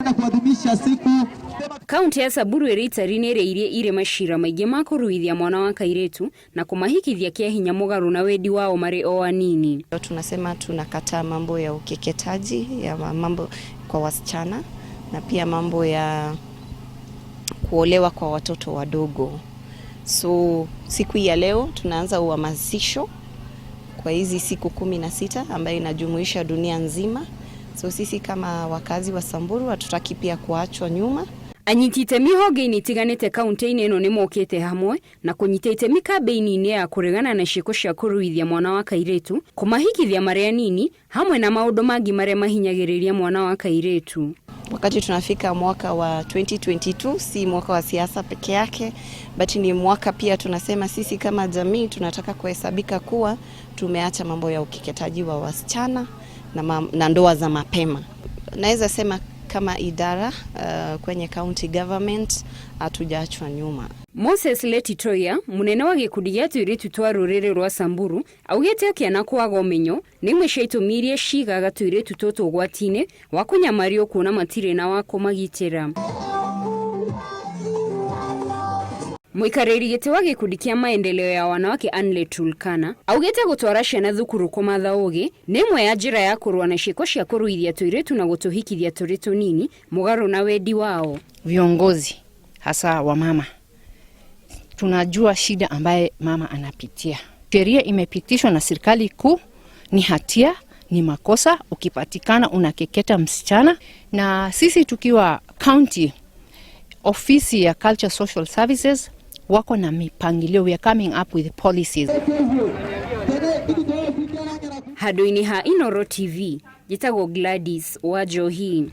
Katika kuadhimisha siku Kaunti ya Samburu ĩrĩ itari-inĩ rĩa iria irĩ macira maingĩ ma kũruithia mwana wa kairĩtu na kũmahikithia kĩa hinya mũgarũ na wendi wao marĩ o anini. Tunasema tunakataa mambo ya ukeketaji ya mambo kwa wasichana na pia mambo ya kuolewa kwa watoto wadogo. So siku ya leo tunaanza uhamasisho kwa hizi siku 16 ambayo inajumuisha dunia nzima. So sisi kama wakazi wa Samburu hatutaki pia kuachwa nyuma. Anyiti itemi honge-inĩ itiganĩte kaunti-inĩ ĩno nĩ mokĩte hamwe na kũnyita itemi kambĩini-inĩ ya kũregana na ciĩko cia kũruithia mwana wa kairĩtu, kũmahikithia marĩ anini hamwe na maũndũ mangĩ marĩa mahinyagĩrĩria mwana wa kairĩtu. Wakati tunafika mwaka wa 2022, si mwaka wa siasa peke yake, but ni mwaka pia tunasema sisi kama jamii tunataka kuhesabika kuwa tumeacha mambo ya ukeketaji wa wasichana na ndoa za mapema. Naweza sema kama idara kwenye county government hatujaachwa nyuma. Moses Letitoya munene wa gĩkundi gĩa tũirĩtu twa rũrĩrĩ rwa Samburu augĩte kĩana kwaga ũmenyo nĩ imwe cia itũmi iria cigaga tũirĩtu tũtũ ũgwati-inĩ wa kũnyamario kuona matirĩ na wa kũmagitĩra. Mũikarĩri gĩtĩ wa gĩkundi kĩa maendeleo ya wanawake Anle Tulkana augĩte gũtwara ciana thukuru kũmatha ũgĩ nĩ ĩmwe ya njĩra ya kũrũa na ciĩko cia kũruithia tũirĩtu na gũtũhikithia tũrĩ tũnini mũgarũ na wendi wao. Viongozi hasa wamama tunajua shida ambaye mama anapitia. Sheria imepitishwa na serikali kuu, ni hatia, ni makosa ukipatikana unakeketa msichana. Na sisi tukiwa county, ofisi ya Culture Social Services wako na mipangilio, we are coming up with policies. Handũ-inĩ ha Inooro TV, njĩtagwo Gladys Wanjohi.